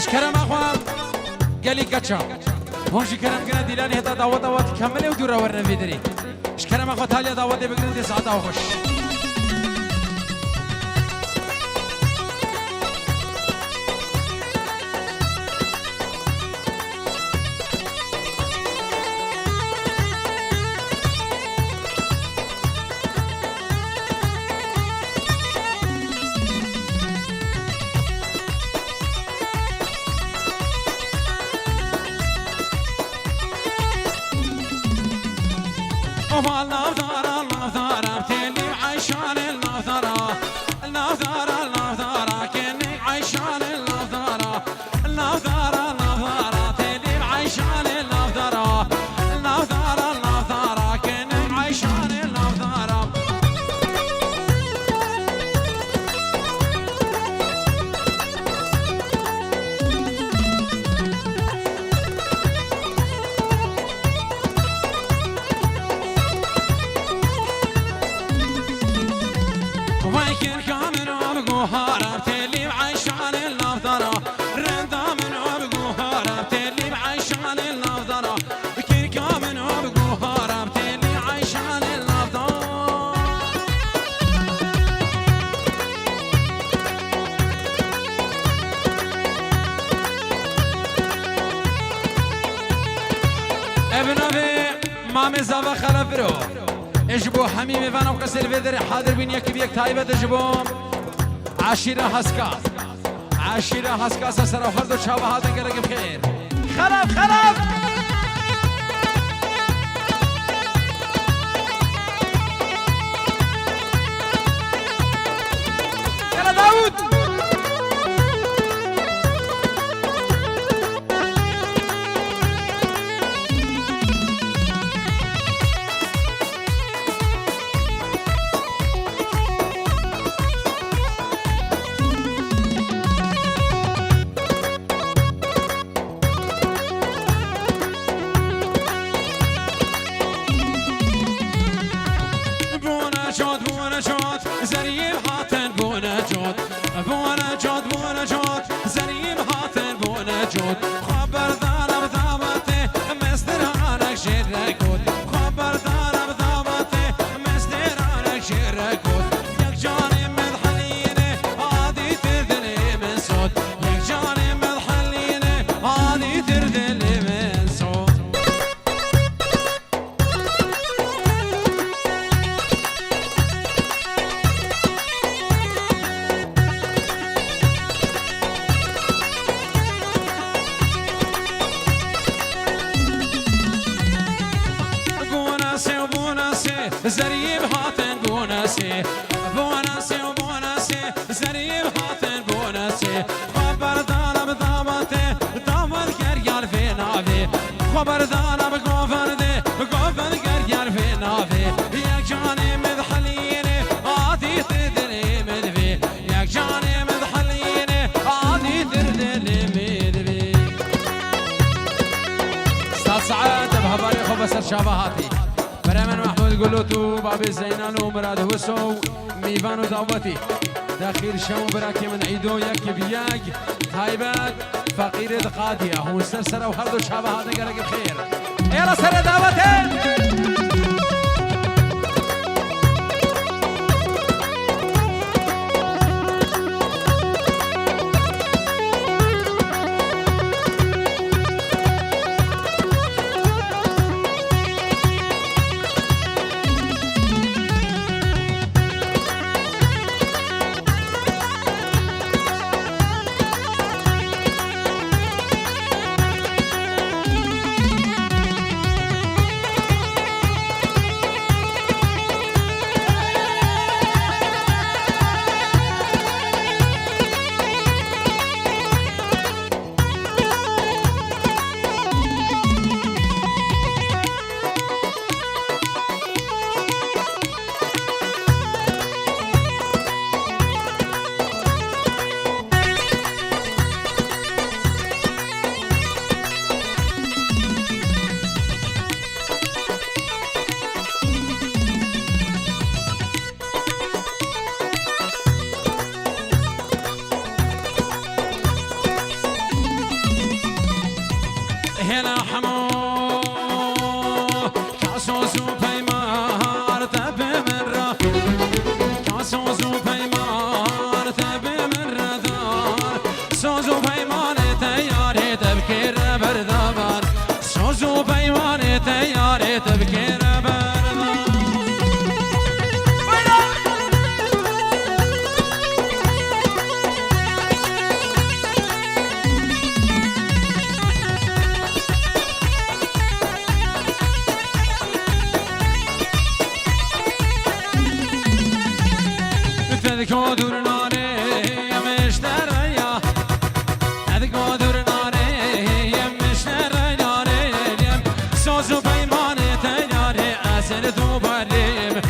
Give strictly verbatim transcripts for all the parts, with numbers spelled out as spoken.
Ji kerema xwe gelî keça. Hûn jî kerem kine dîlanê heta daweta we dikemilê û dû re werine vê derê. Ji kerema xwe taliya dawetê bigirin dê saeta we xweş. Oha navdara, navdara, têlî Eyşanê navdara. Navdara, navdara, kênî Eyşanê navdara. Navdara, navdara, têlî Eyşanê navdara. Navdara, navdara, kênî Eyşanê navdara. Vay kirka min û bi guhara têlî Eyşanê navdara. Renda min û bi guhara têlî Eyşanê navdara. Kirka min û bi guhara têlî Eyşanê navdara. Ev navê Mamê Zava Xelef biro. Ê ji bo hemî mêvana û kesê li vê derê hadir bîn, yekî bi yek taybet e ji bo Eşîra Haska. Eşîra Haska se sera her du çava hatin, gelek bi xêr. Xelef, xelef! Gele Dawûd! Bûne cot, bûne cot, zerî hatin bûne cot. Bûne cot, bûne cot, zerî hatin bûne cot. Xwe berdana bi damatê, mestiranek jê re got. Xwe berdana bi damatê, mestiranek jê re got. Yek canê min dihelîne, adî tir dilê min sot. Yek canê min dihelîne, adî tir dilê min sot. Bonasê, bonasê, zerî bi hatin bonasê. Bonasê, bonasê, zerî bi hatin bonasê. Xwe berdana bi damatê, damat geriyar vê navê. Xwe berdana bi govendê, govend geriyar vê navê. Yek canê min dihelîne, adî tir dilê min divê. Yek canê min dihelîne, adî tir dilê min divê. Stad Saet, bi hevalê xwe be ser çava hatî. Berê min Mehmûd Gulot û babê Zeynal û Mirad Huso û mîvan û dawetî. Dexîr Şem û birakê min Îdo yek bi yek. Taybet Feqîrê di qadiya. Hûn ser sere û her du çava hatin, gelek bi xêr. Êra sere dawetê. Godurnane yemişlere ya. Hadi godurnane yemişlere ya. Sozu peymanı teyari ezel duvarım.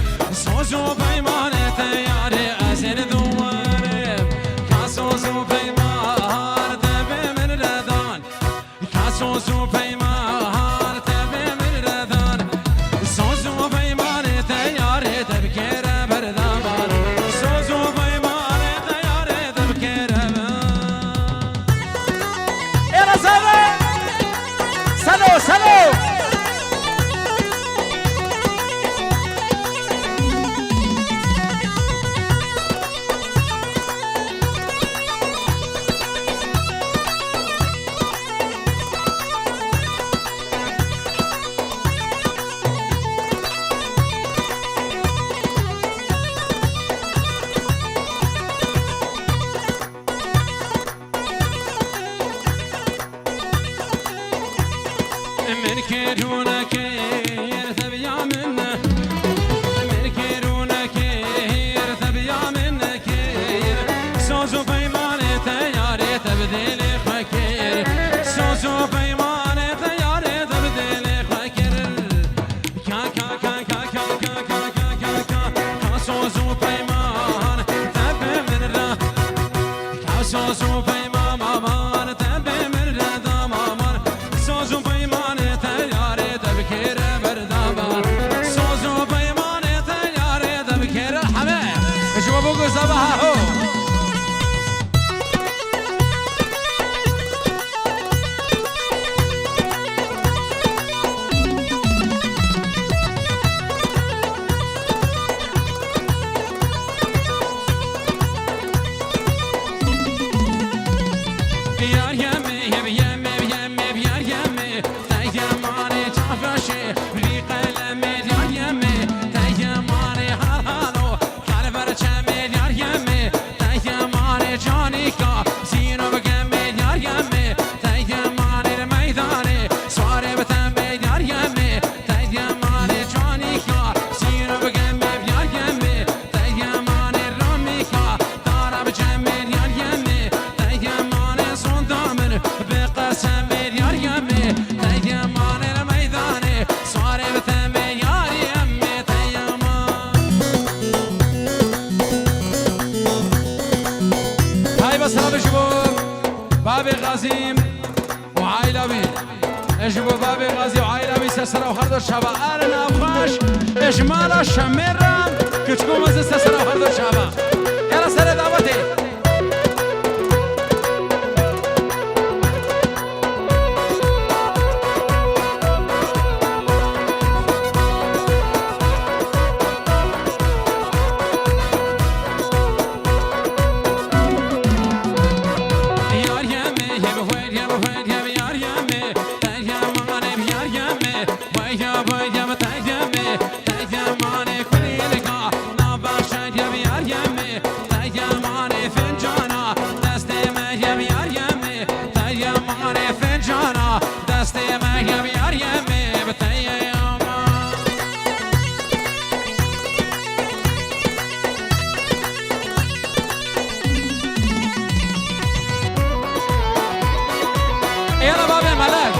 Sozu peymanı teyari ezel duvarım. Ka sozu peymanı tebemir redan. Ka soz û peyman te bi min re dan. Soz û peymanê te yarê te bikêre berdaman. Soz û peymanê te yarê te bikêre ber-, Êra sere! Selo, selo! Min kêr û nekêr tebiya min. Min kêr û nekêr tebiya min nekêr. Soz û peymanê te yarê te bi dêlê xwe kir. Soz û peymanê te yarê te bi dêlê xwe kir. Ka, ka, ka, ka, ka, ka, ka, ka, ka, ka, ka soz û peyman te bi min re. Ka soz û peyman, maman, te bi min re da, maman. Soz û peymanê te yarê te bikêre berdaman. Soz û peymanê te yarê te bikêre heme. Ji bo bû ku zava ha ho. Biyar yeme, yeme, yeme, yeme, biyar yeme. Te yemanê çavşê, rî qelemê diyar yeme. Te yemanê hal halo, kalber çemê diyar yeme. Te yemanê canîka, zîno bi gemê diyar yeme. Te yemanê li meydanê, swarê bi temê diyar yeme. Te yemanê canîka, zîno bi gemê diyar yeme. Te yemanê ramîka, dara bi cemê diyar yeme. Te yemanê sonda min, bi qesemê diyar yeme. Te yemanê li meydanê, swarê bi temê diyar yeme. Te yeman. Tayba selam ji bo babê Gazî. û aîla wî. Ji bo babê Gazî û aîla wî ser sera û her du çava. Ere navxweş, ji mala Şemêr re, kiçikû mezin ser sera û her du çava. Ere serê dawetê. Diyar yeme, yeme, yeme, yeme, yar yeme. Te yemanê biyar yeme. Baya, baya, te yeme. Te yemanê kulîlika. Nava şer yeme, yar yeme. Te yemanê fincana. Destê me yeme, yar yeme. Te yemanê fincana. Destê me yeme, yar yeme. Bi te yema. Êla babê Melek.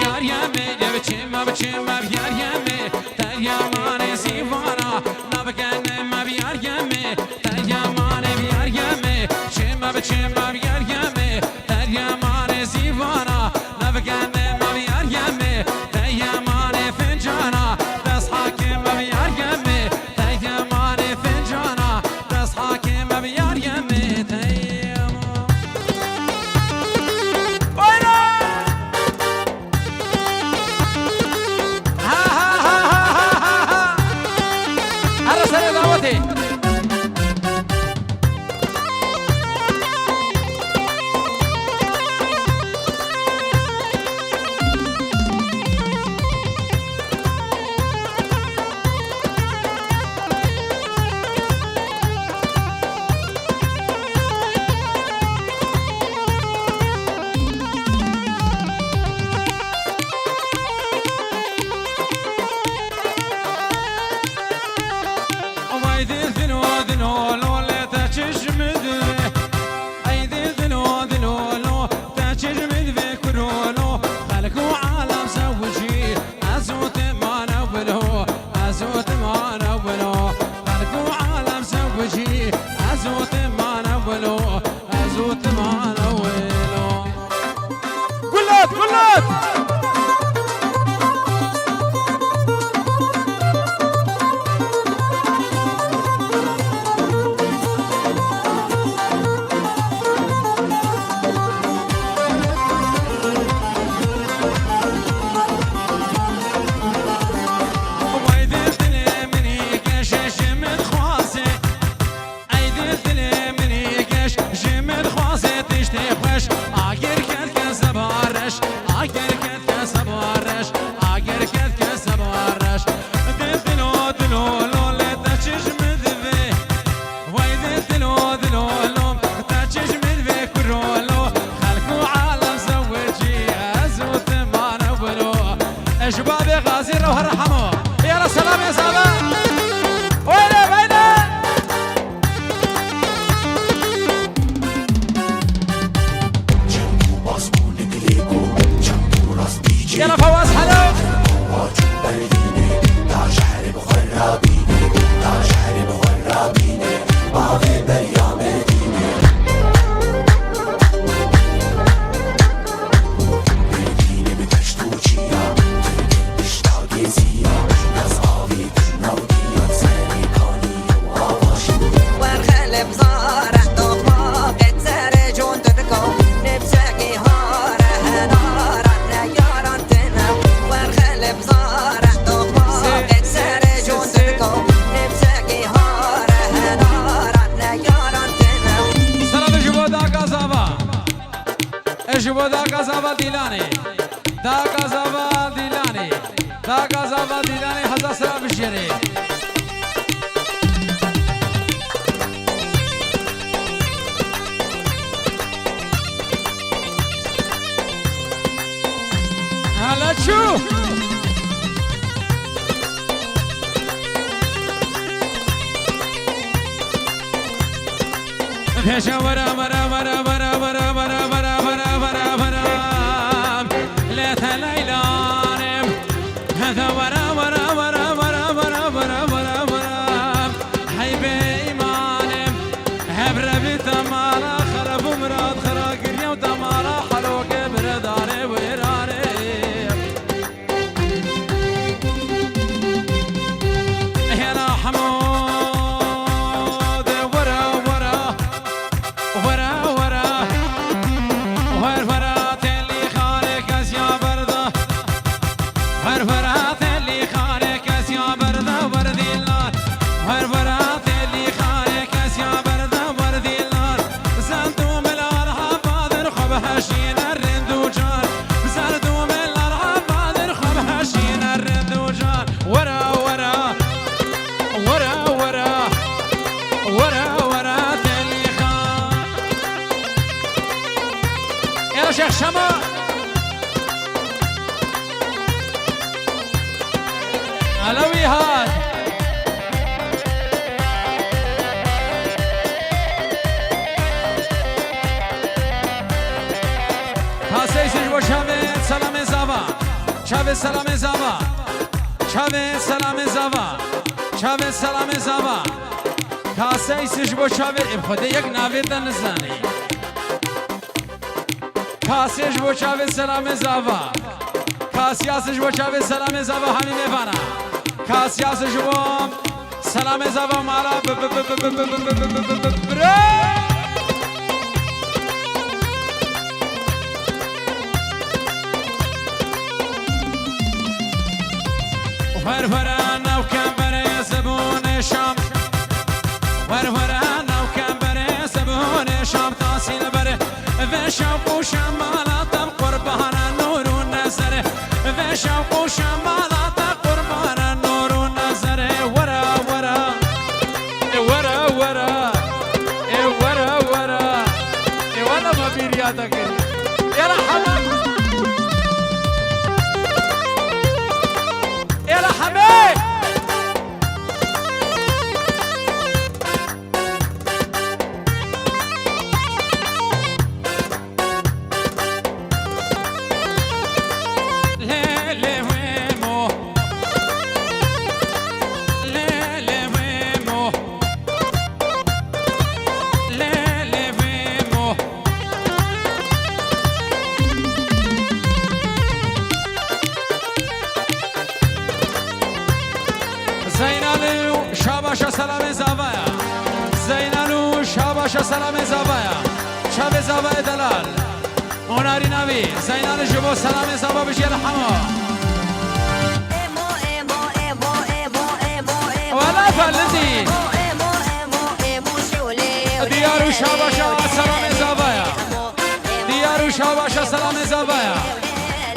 Yar yeme, ya biçim, ya biçim, ya yar yeme. Te yemanê zîvana, navgene me bi yar yeme. Te yemanê bi yar yeme. Çim, ya biçim, ya yar yeme. Te yemanê zîvana, navgene me bi yar yeme. Te yemanê fincana, dest hakim me bi yar yeme. Te yemanê fincana, dest hakim me bi yar yeme. Te yema. Oyna! Ha, ha, Ji babê Xazî re here hemo. Yala selamê zava. Wele wele. Yala Fawaz helo. Selam ji bo Daga Zava. Ez ji bo Daga Zava Dîlanê. Daga Zava Dîlanê. Daga Zava Dîlanê heza sera bijêrê. Hele çû. Pêşe were, were, were. Lê te leylanim. Hete were, were, were. Hey bê îmanim. Hev revî te mala xeref û mirad xera giriye û te mala helokê bire darê wêranê. Hêla hemo de were, were, were, were. Were, were, têlî xanê kesiya berda. Were, were, têlî xanê kesiya berda, werdîlan. Were, were, têlî xanê kesiya berda, werdîlan. Zendû milal hevadin xwe bihişîne rind û car. Zendû milal hevadin xwe bihişîne rind û car. Were, were, were, were, were, were, têlî xan. Êra Şêx Şema. Elewî hat. Kaseysiz bo çavê selamê zava. Çavê selamê zava. Çavê selamê zava. Çavê selamê zava. Kaseysiz bo çavê. Em xwedê yek navê te nizanî. Kasê ji bo çavê selamê zava. Kasiyas ji bo çavê selamê zava hemî mêvana. Kasiyas ji bo selamê zava mala. Bira! Were, were, navke berê zibûnê Şam. Were, were, navke berê zibûnê Şam tasîl berê. Vê şewq û şemala te bi qurbana nûr û nezerê. Vê şewq û şemala te qurbana nûr û nezerê. Were, were. Ê were, were. Ê were, were. Ê were me bîriya te kir. Ê re heme. Ê re heme. Zeynal û Şabaşa selamê zavaya. Zeynal û Şabaşa selamê zavaya. Çavê zavayê delal. Onarîna wî. Zeynal ji bo selamê zava bijêre hema. Wela felidî. Diyar û Şabaşa selamê zavaya. Diyar û Şabaşa selamê zavaya.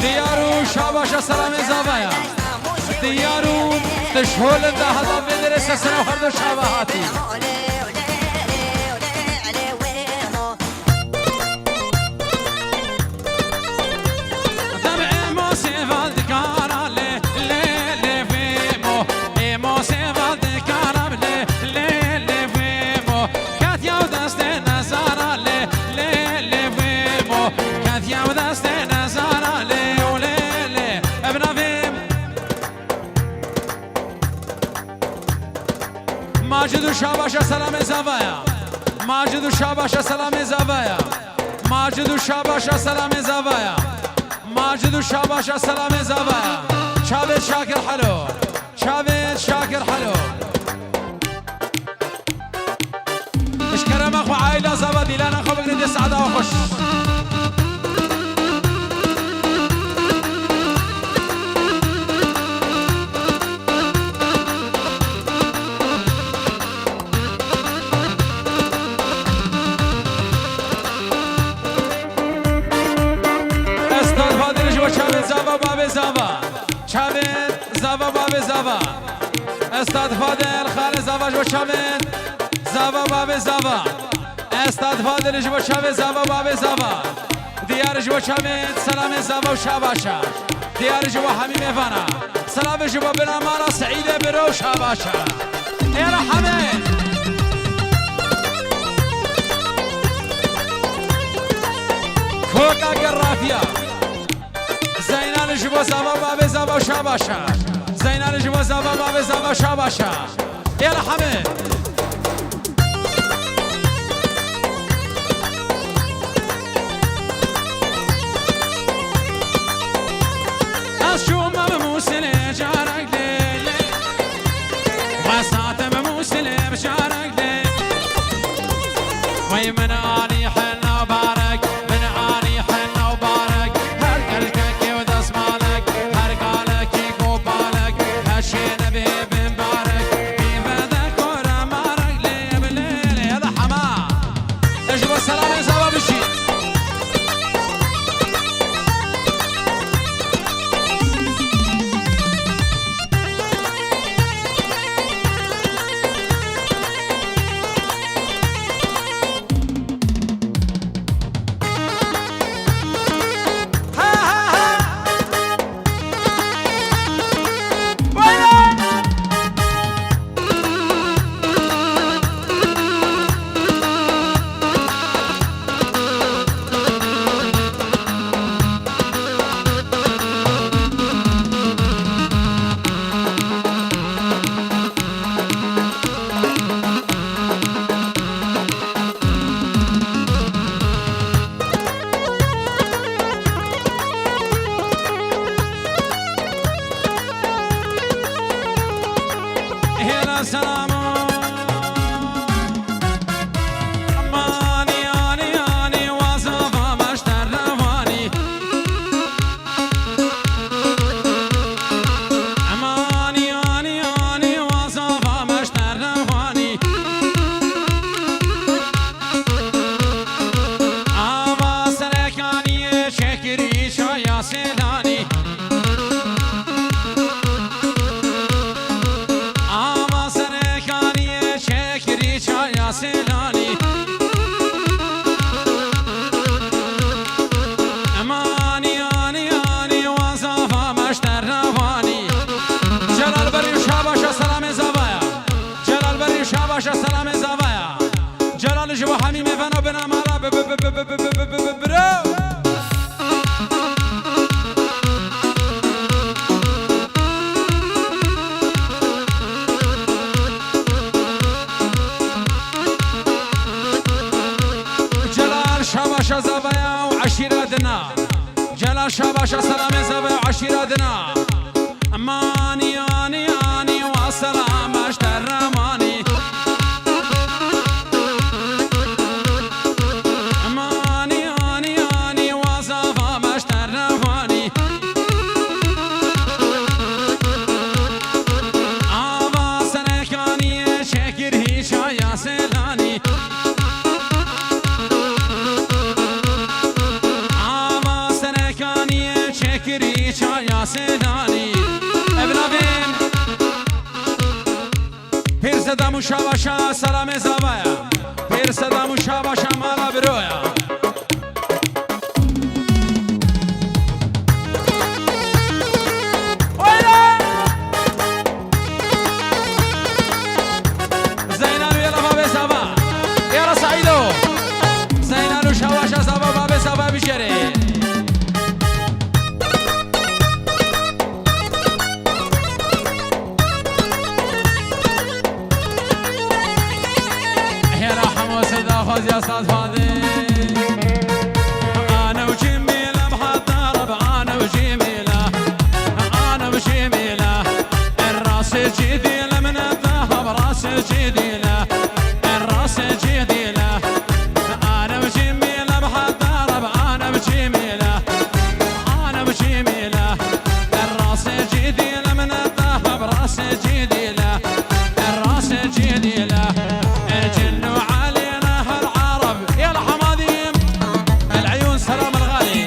Diyar û Şabaşa selamê zavaya. Diyar û tişholin dahada vê derê sesina her du çava hatî. Dem emo sêval dikara lê Macid û Şabaşa selamê zavaya. Macid û Şabaşa selamê zavaya. Macid û Şabaşa selamê zavaya. Macid û Şabaşa selamê zavaya. Çavêt Şakir Helo. Çavêt Şakir Helo. Ji kerema xwe aîla zava dîlana xwe bigrin dê saeta xweş. Estad Fadil ji bo çavê zava, bavê zava. Çavê zava, bavê zava. Estad Fadil, xalê zava ji bo çavê zava, bavê zava. Estad Fadil ji bo çavê zava, bavê zava. Diyar ji bo çavê selamê zava û şabaşa. Diyar ji bo hemî mêvana. Selamê ji bo binamala Seîdê biro û şabaşa. Êra hemê. Koka Gerrafiya. Zeynal ji bo zava, bavê zava û şabaşa. Zeynal ji bo zava, bavê zava û şabaşa. Êra hemê. Ez şûme bi Mûsilê carek lê. Wesate bi Mûsilê bi carek lê. Wey min anî hena barek, min anî hena barek. Her kelkekê û desmalek, her galekî gopalek. Heşê nebê bin barek, pîve de kore marek lê bi lê lê de hema. Ji bo selamê zava bijî. Hêla selamo. Manî, anî, anî, waza va meşter rewanî. Emanî, anî, anî, waza va meşter rewanî. Ava serekaniyê çekirî çaya sêlanî. Ava serekaniyê çekirî çaya sêlanî. Emanî, anî, anî, wa zava meşter rewanî. Celal Berî û Şabaşa selamê zavaya. Celal Berî û Şabaşa selamê zavaya. Celal ji bo hemî mêvana bina mala bi, bi, bi, bro. Celal Şabaşa zavaya û eşîra dina. Celal Şabaşa selamê zavaya û eşîra dina. Emanî, anî, anî, wa selam eşter remanî. Emanî, anî, anî, wa zava meşter rewanî. Ava serekaniyê çekir hî çaya sêlanî. Ava serekaniyê çekir hî çaya sêlanî. Ev navê Pîr Sedam û Şabaşa selamê zavaya. Pîr Sedam û Şabaşa mala biroya. Zeynal û yela bavê zava. Yela Saîdo. Zeynal û Şabaşa zava bavê zava bijêrê. Estağfurullah. أنا وجميلة بحضارة، أنا وجميلة، أنا وجميلة. الراس جديلة من الذهب، راس جديلة، الراس جديلة. أنا وجميلة بحضارة، أنا وجميلة، أنا وجميلة. الراس جديلة من الذهب، راس جديلة، الراس جديلة. الجن وعلينا هالعرب. يا الحماديم، العيون سلام الغالي.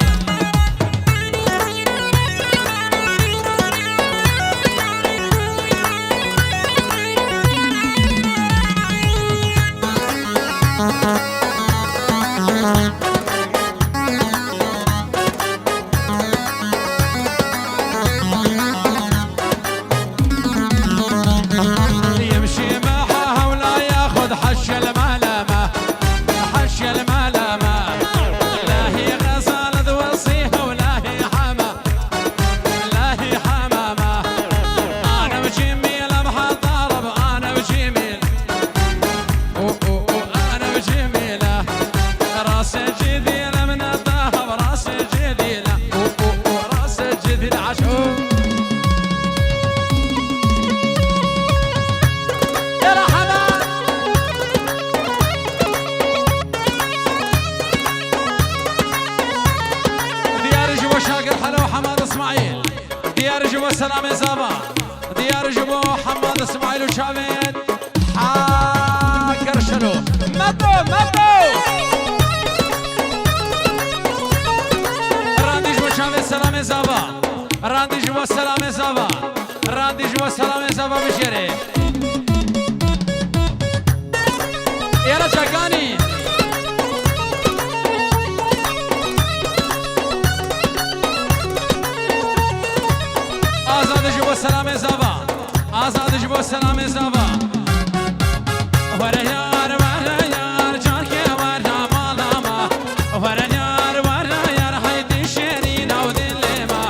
يمشي معها ولا ياخذ حش الملامة، حش الملامة. لا هي غزالة وصيها ولا هي حما، لا هي حمامة. أنا وجميلة بحضارة، أنا وجميلة. أو، أو، أو، أنا وجميلة. راس جديلة من الذهب، راس جديلة. أو، أو، أو، راس جديلة عاشور. يا مرحبا. ديار جوا شاكر حلا وحماد إسماعيل. ديار جوا سلام زابا. ديار جوا حماد إسماعيل وشافين. حاكر شنو؟ مدو، مدو. راندي جوا شافين سلام زابا. راندي جوا سلام زابا. راندی ji bo selamê zava bijêrê. Yara çekanî. Azadî ji bo selamê zava. Azadî ji bo selamê zava. Were yar, were yar, carke were mala me. Were yar, were yar, heydî şêrîn ew dilê me.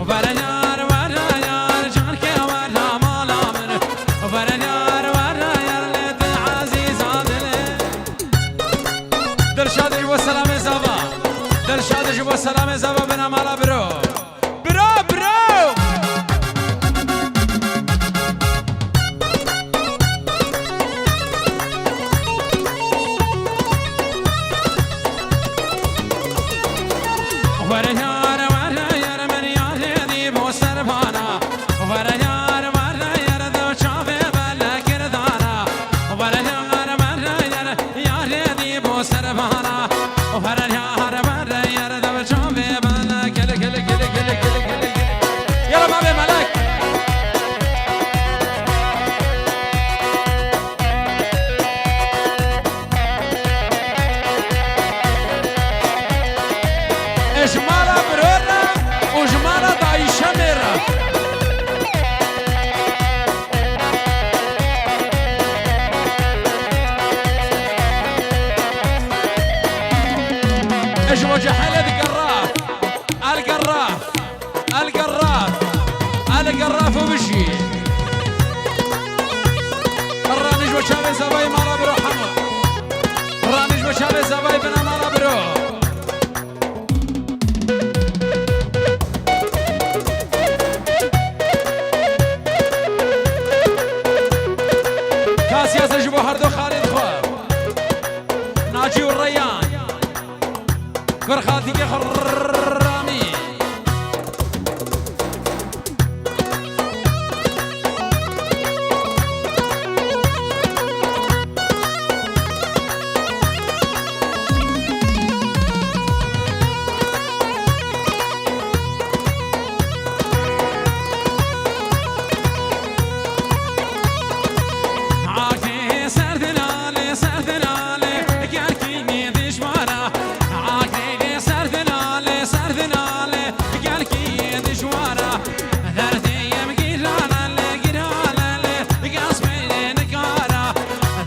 Were yar, were yar, carke were mala min. Were yar, were yar, lê tu ezîza dilê. Dilşad ji bo selamê zava. Dilşad ji bo selamê zava bina mala biro. Biro, biro! Were yar, were yar, min yarê dî bo serbana. Were yar, were yar, dev çavê bele kirdana. Were yar, were yar, yarê dî bo serbana. Were yar, were yar, dev çavê bele kil, kil, kil. Yara mavê melek. Ji mala biro re û ji mala dayîşemê re. Ji bo cehelê digerra. El gerra. El gerra. El gerra fo bijî. Ramî ji bo çavê zavayê mala biro hema. Ramî ji bo çavê zavayê bina mala biro. Kasiyasa ji bo herdo Xalid xwe. Naci û Reyyan. Kur xaltîkê xwe Ramî. Akrê ser dilalê, ser dilalê, gel kî dijwara. Akrê ser dilalê, ser dilalê, gel kî dijwara. Derdê yem girana lê, girana lê, gaz peynê nikara.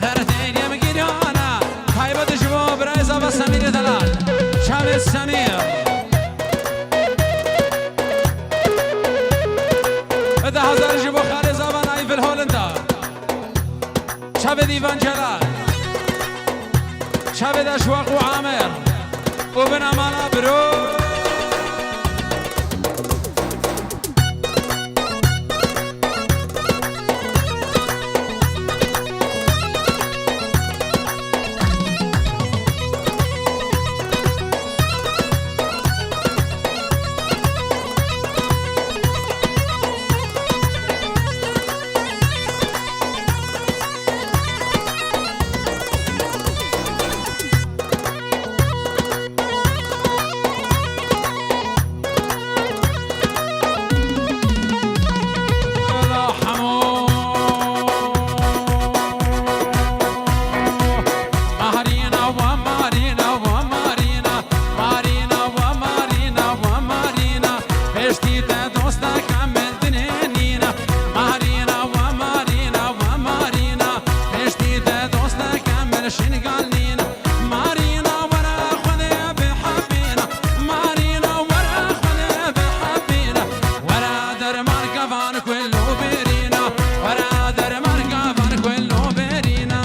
Derdê yem girana. Taybet ji bo birayê zava Semîrê Delal. Çavê Semîr. Hede hezar ji bo xalê zava Naîf il Holinda. Çavê Dîvan Celal. Çavê de Şewq û Amir û bina mala biro. Piştî te dosteke min dinê nîne. Marîna, we marîna, we marîna. Piştî te dosteke min şingal nîne. Marîna, were Xwedê bihepîne. Marîna, were Xwedê bihepîne. Were derman kevan kul û bêrîne. Were derman kevan kul û bêrîne.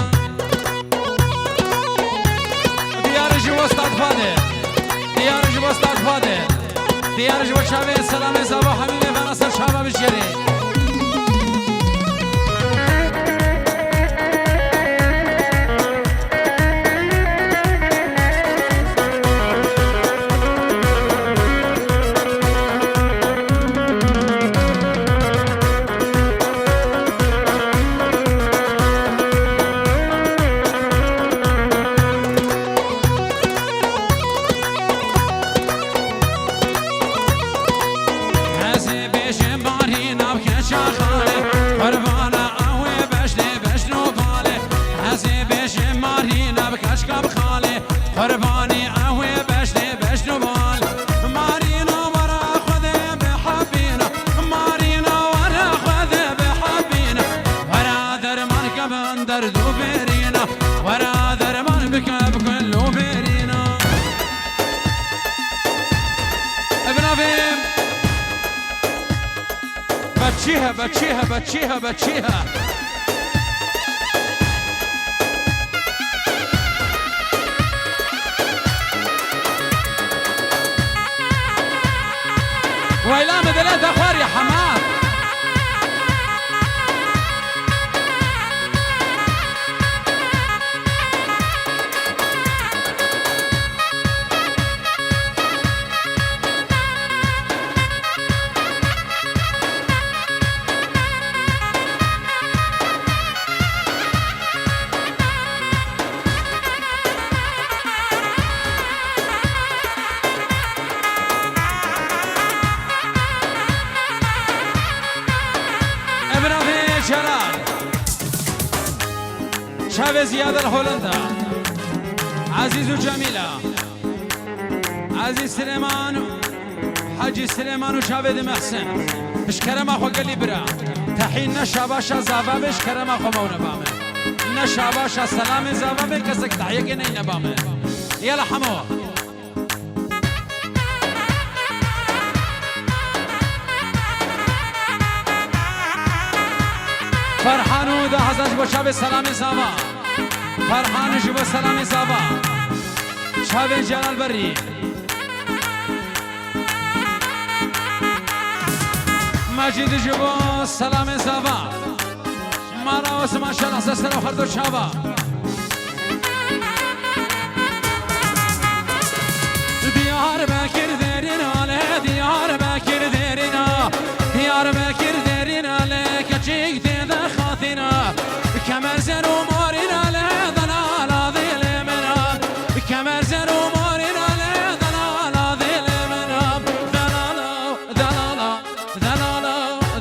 Diyar ji bo Stad Fadê. Diyar ji bo Stad Fadê. Diyar ji bo çavê selamê zava hemî mêvana ser çava bijêrê. Ez ê bêjim marîna bi keça xalê, qurbana ew ê beşnê beşno balê. Ez ê bêjim marîna bi keşka bi xalê, qurbanî ew ê beşnê beşno bal. Marîna were Xwedê bihepîne, marîna were Xwedê bihepîne. Were derman ke bin derd û bêrîne, were derman bike bi kul û bêrîne. Ebnavê Beçî he, beçî he, beçî he, beçî he. Weyla mi dile de xwarî hema. Ebnavê Celal. Çavê Ziyad el Holenda. Ezîz û Cemîla. Ezîz Silêman, Hecî Silêman û çavê di Mehsin. Ji kerema xwe gelî bira. Tehî ne şabaşa zava be, ji kerema xwe mewne ba min. Ne şabaşa selamê zava be, kesek tehiyekê neyne ba min. Yala hemo. Ferhan û da hezar ji bo çavê selamê zava. Ferhan ji bo selamê zava. Çavê Celal Berî. Mecîd ji bo selamê zava. Mala Osman Şenasa ser o her do çava. Diyarbekir derîn ale, Diyarbekir derîn a, Diyarbekir derîn ale, keçik tê de xatîna. Kemer zer û morîn ale, delala dilê min a. Kemer zer û morîn ale, delala dilê min a. Delala, delala. Delala,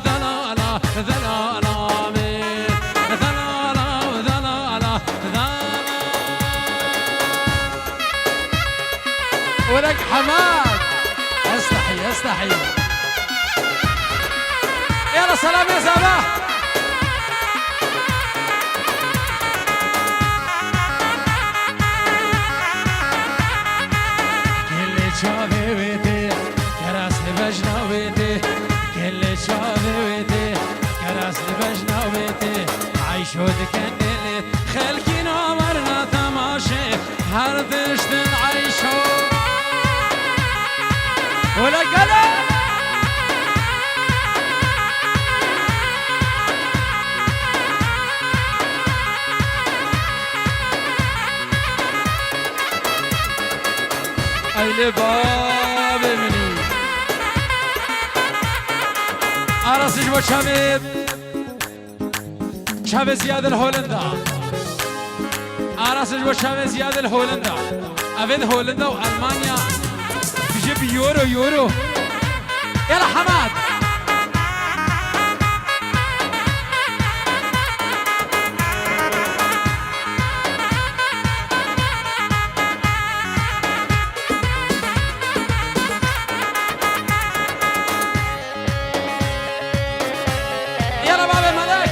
delala, delala me. Delala, delala, delala. ولك حماد. استحي، استحي. يلا سلام يا زعما. Gelê çavê wê tê, keras li bejna wê tê. Gelê çavê wê tê, keras li bejna wê tê. Eyşo dikin dilê, xelkî nawerna temaşê. Her Lê bavê min î. Arasî ji bo çavê, çavê Ziyad li Hollanda. Arasî ji bo çavê Ziyad li Hollanda. Ev ê di Hollanda û Elmanya bije bi euro, euro. Yala Hemad. Yala bavê Melek.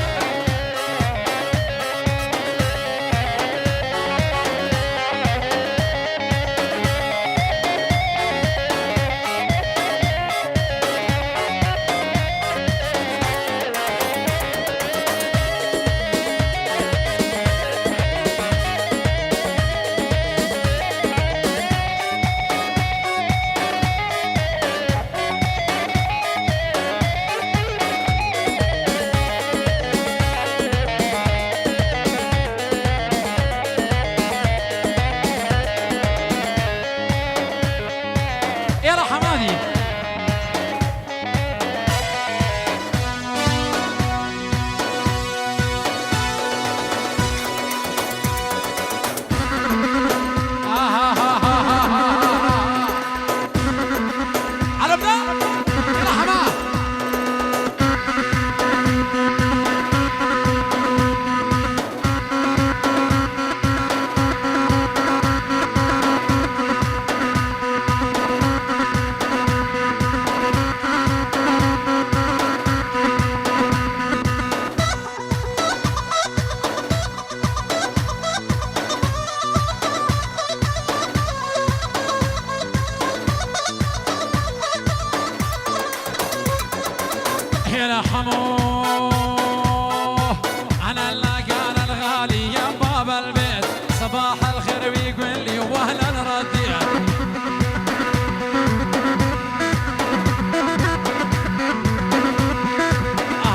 Yala Hemad î. يا حمو، أنا اللقان الغالي يا باب البيت، صباح الخير ويقول لي وأهلا رديت.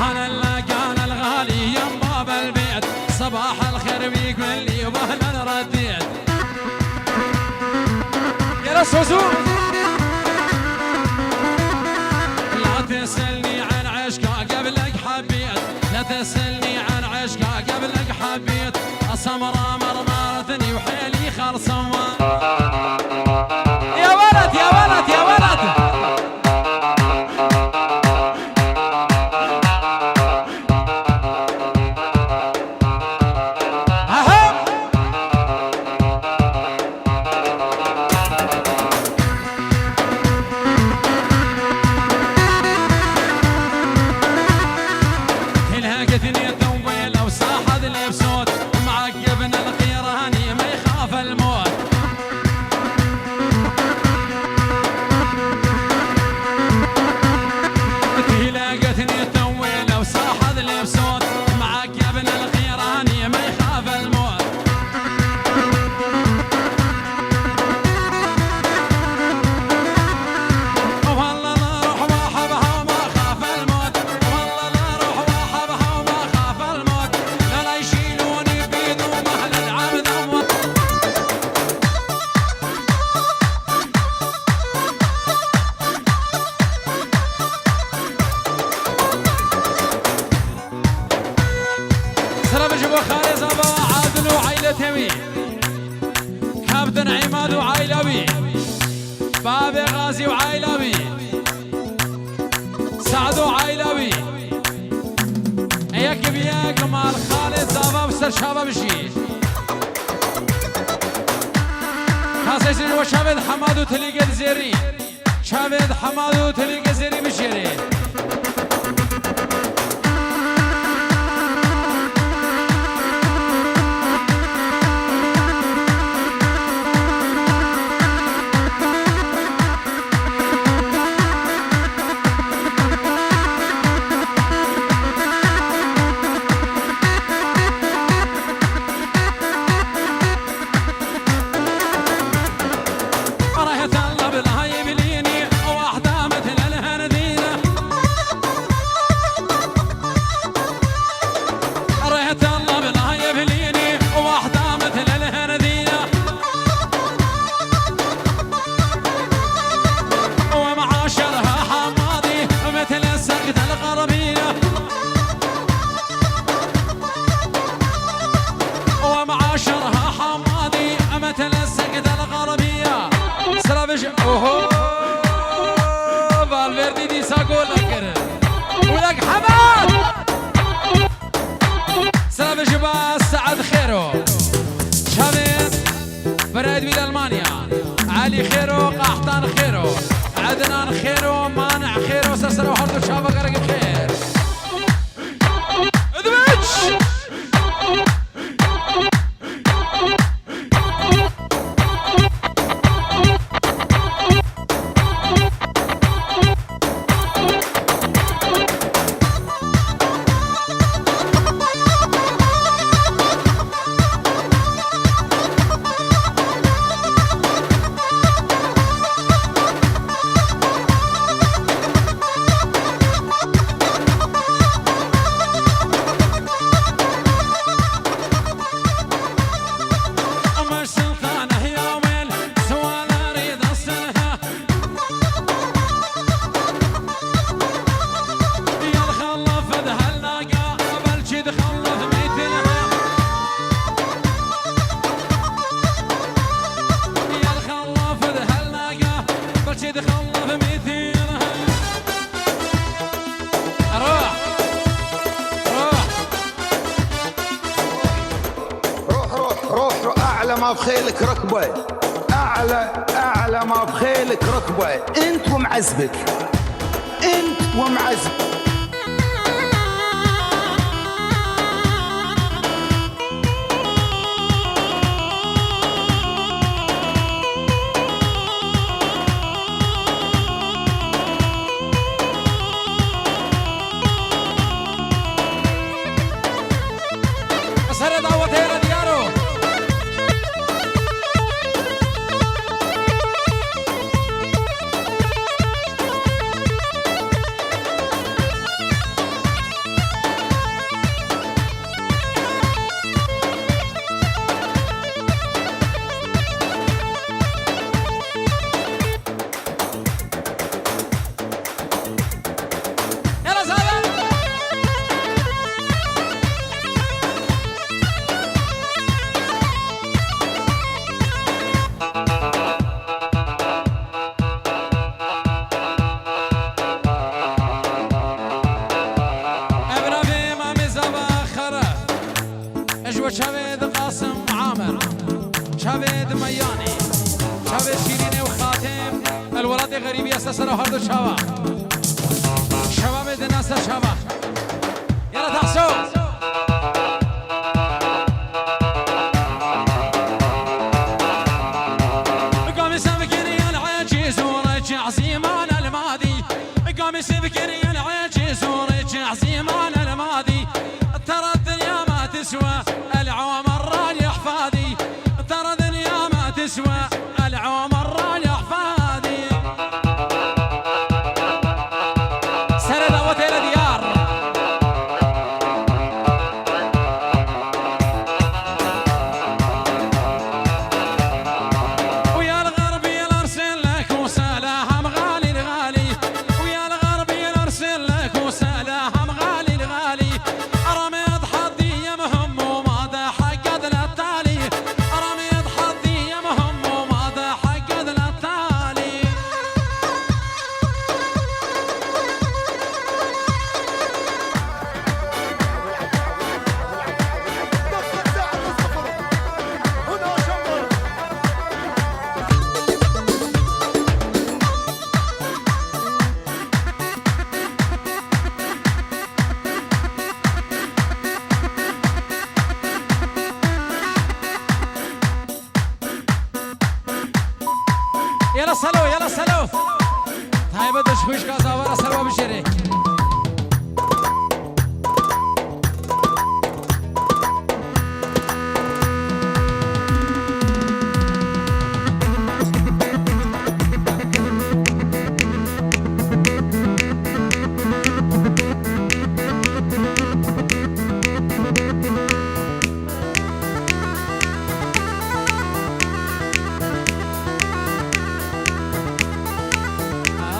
أنا اللقان الغالي يا باب البيت، صباح الخير ويقول لي وأهلا رديت. يلا سوسو. لا تسألني عن عشقك قبلك حبيت، لا تسألني عن عشقك قبلك حبيت، السمرة مرمرتني وحيلي خلصان. يا ولد، يا ولد، يا ولد. Aha! تلهاجتني الدويلة وصاحت لي بصوت، معقبنا القيراني ما يخاف الموت. تلهاجتني الدويلة وصاحت لي بصوت، معقبنا القيراني ما يخاف الموت. والله لا روح واحبها وما خاف الموت، والله لا روح واحبها وما خاف الموت، لا لا يشيلوني بيدهم أهل العبد أموت. سلام جبو خالد زابا عادل وعائلة تمي. كابتن عماد وعائلة بي. بابي غازي وعائلة بي. سعد وعائلة بي. ياك بياك مال خالد زابا بسر شابا بشي. خاصة يصير وشابد حماد وتليقة زيري. شابد حماد وتليقة زيري بشيري. راح تطلب الهاي بليني، واحدة مثل الهندينة. Xêro, Ednan Xêro, Mane Xêro, ser sera her du çava gerek xêr. Edwiç! روح، روح. روح، روح، روح، روح، أعلى ما بخيلك ركبة. أعلى، أعلى ما بخيلك ركبة. أنت ومعزبك. أنت ومعزبك. Serê dawetê re diyar o. Evravê Mamê Zava Xeref. Ji we çavê di Qasim Amir, çavê di Meyanê, çavê Şîrînê û Xatê, el welatê xerîbî esta sera her du çava. Şevabê di nasa çava. Yara Tahso. Gamî sevgirî el ecîz û rêçê ezîman el madî. Gamî sevgirî el ecîz û rêçê ezîman el madî. ترى الدنيا ما تسوى العمر رايح فاضي. ترى الدنيا ما تسوى العمر رايح فاضي. سرد أوتيل ديار. ويا الغربي نرسل لك وسلام غالي الغالي. ويا الغربي نرسل لك وسلام غالي الغالي. رميت حظي يا مهم وما ضحك قد لا تالي. رميت حظي يا مهم وما ضحك قد لا تالي. يلا سلو، يلا سلو. تايبه دش خوش كازا ورا سلوى بشري.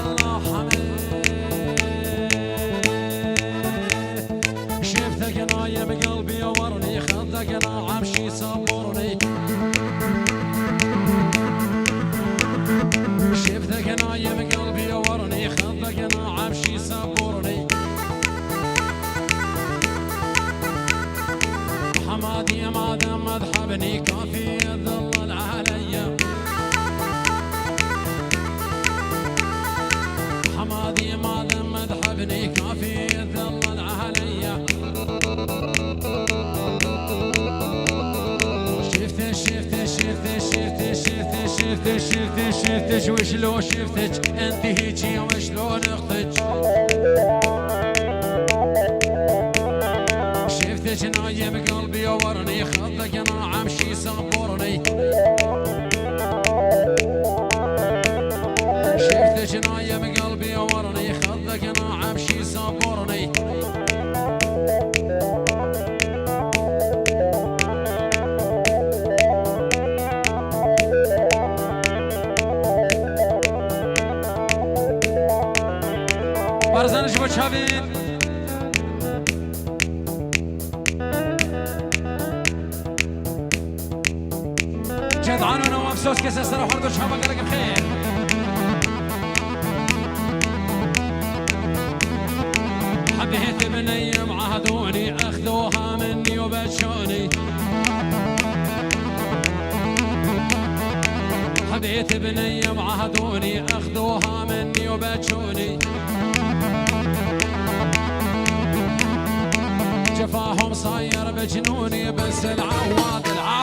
الله حميد. شفتك نايم قلبي ورني خدك ناعم شي صبرني. شفتك نايم قلبي ورني خدك ناعم شي صبرني. حمادي ما دام مذهبني كافي يظل علي. Şiftiş, şiftiş, şiftiş, wişlo şiftiş, entî hîçî wişlo nixtiş. Şiftiş nayê bi galbî warnî, xeldek naem şî sabornî. Şiftiş nayê bi galbî warnî, xeldek naem şî sabornî. Barzan ji bo çavên. Ced'an û Newaf Soskê ser sera xwe do çava gelek bi xêr. Hebêt bineyim ahdûnî, exdoha min nîyo beçûnî. Hebêt bineyim ahdûnî, exdoha min nîyo beçûnî. Cefahum sayir becnûnî, bi sil'a wa dil'a.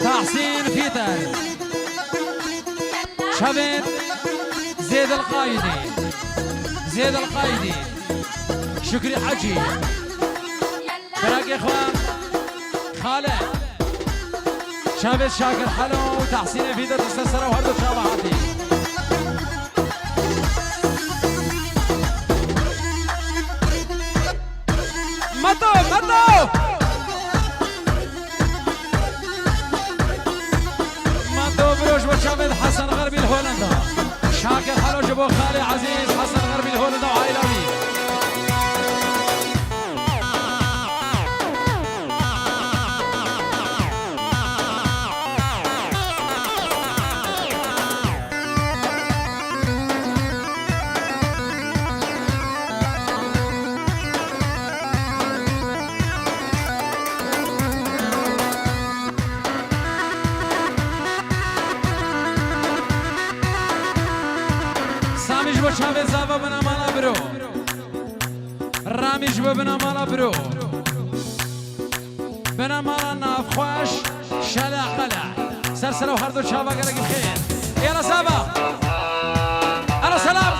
Tahsîn Fîter. Çavên Zêdil Qayîdî. Zêdil Qayîdî. Şukrî Hecî. Birakê xwe Xale. Çavê Şakir Helo û Tahsînê Fîter di ser sera her du çava hatî. Meto, Meto! Meto, biro ji bo çavê Hesen Xerbî li Holanda. Şakir Helo ji bo xalê ezîz Hesen Xerbî li Holanda û aîla wî. Samî ji bo çavê zava bina mala biro. Ramî ji bo bina mala biro. Bina mala navxweş Şele Qele. Ser sera û her du çava gelek bi xêr. Yala zava. Ala selam.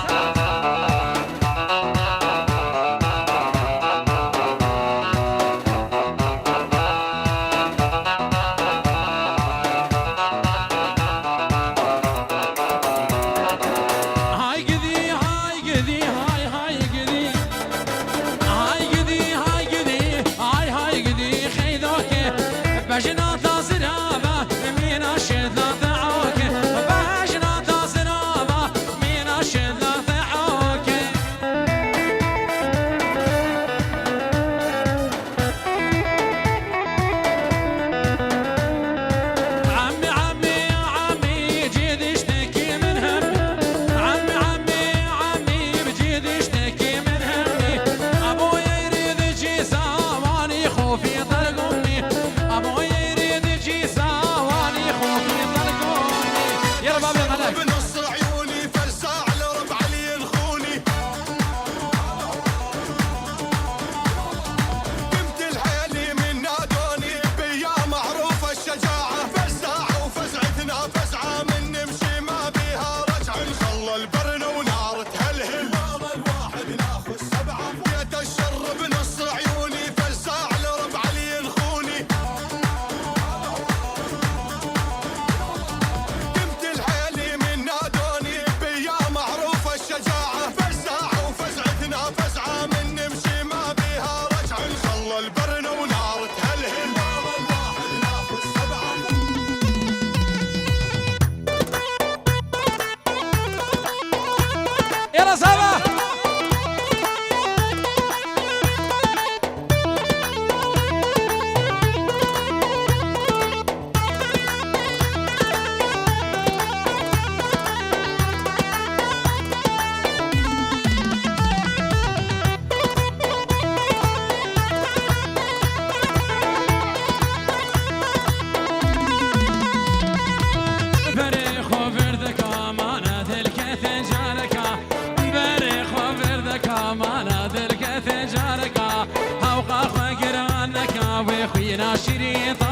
Hay gidî, hay gidî, hay, hay gidî. Hay gidî, hay gidî, hay, hay gidî, xeydo ke. Bejna ta zirava, mîna şêda te oke. Bejna ta zirava, mîna şêda te oke. Emmi, emmi, emmi, cî diştekî min hemî. Emmi, emmi, emmi, bi cî diştekî min hemî. Abo yeyri di cî zawanî xofî dergomî. Abo yeyri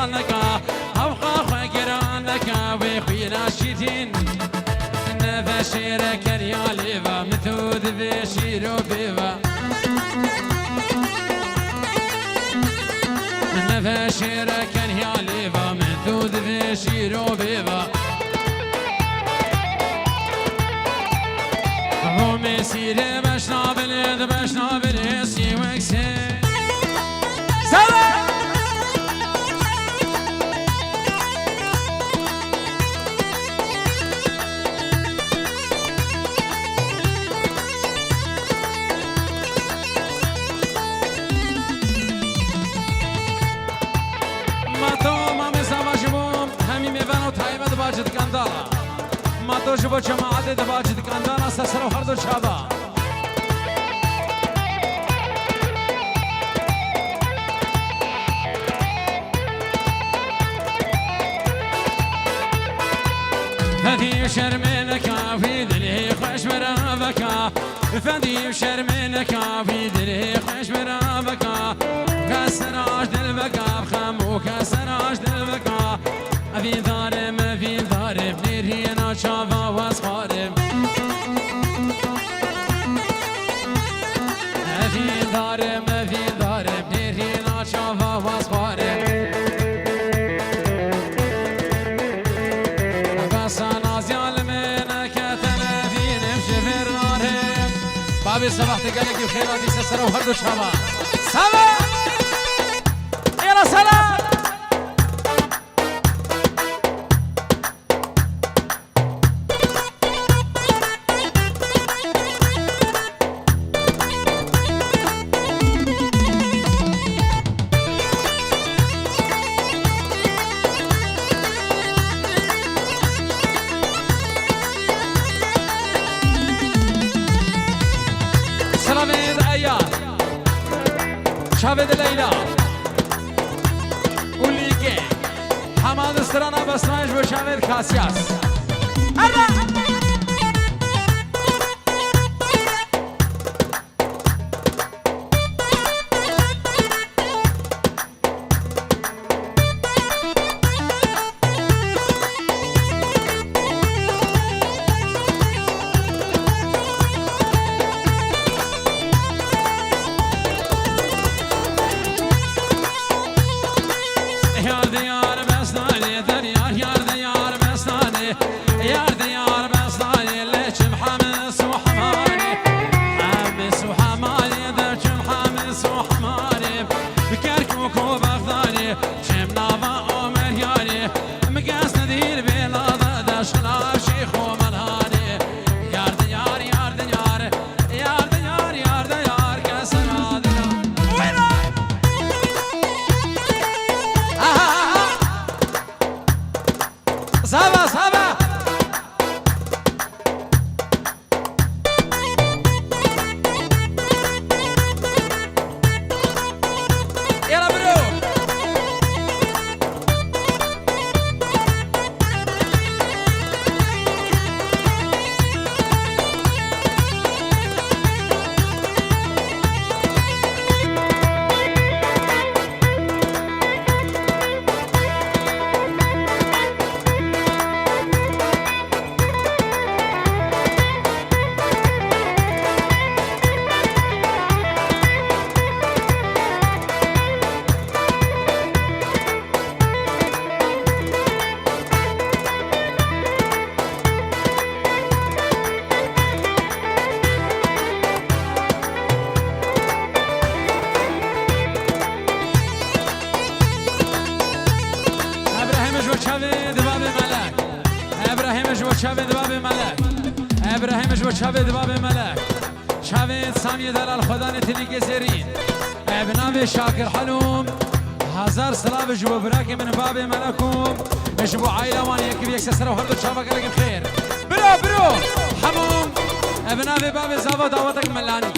Neka, hewqa xwe giran neka, wê xwîna şîrîn. Neve şêreke ya lêva, min tu divê şîro bêva. Neve şêreke ya lêva, min tu divê şîro bêva. Romê sîrê beşna bilê, di beşna bilê sî wek sê. Sere! Ma to, ma me zava ji bo hemî mêvano taybet ba ci dikan dara. Ma to ji bo cemaetê diba ci dikan dara, ser ser û her du çava. Fedî şermê neka, wî dilê xweş beraveka. Fedî şermê neka, wî dilê xweş beraveka. Keseraş dilveka, xem û keseraş dilveka. Evîn darim, evîn darim, nêrîna çava waz xwarim. Evîn darim, evîn darim, nêrîna çava waz xwarim. Besa naziya li min neketene vînim ji vir narim. Babê Sebah te gelekî xêr hatî ser sera û her du çava. Seve! Êra selam! Selamê de Eya. Çavê de Leyla. Û Lîgê. Hema di strana besmej bo çavê de Kasyas. Erra! Yar diyar bestanê, der yar, yar diyar bestanê. Yar diyar bestanê, lê çim Hemis û Hemarê. Hemis û Hemarê, der çim Hemis û Hemarê. Kerkûk û Bexdanê, çim nava Omer Yarê. Mi kes nedîr bêla de, de şila Şêx û Melanê. Yar diyar, yar diyar, yar diyar, yar diyar, kesera diyar. Wêna! Aha, aha! Sava, sava. Yala bro. Ebrahîm ji bo çavê di babê melek. Ebrahîm ji bo çavê di babê melek. Ebrahîm ji bo çavê di babê melek. Çavê Samiyê delal xwedanê tilîkê zêrîn. E, bi navê Şakir Helûm. Hezar silav ji bo birakê min babê melek û ji bo aîla wan yekî bi yek ser û her du çava gelekî xêr. Biro, biro. Hemû. E, bi navê babê zava dawetek melanî.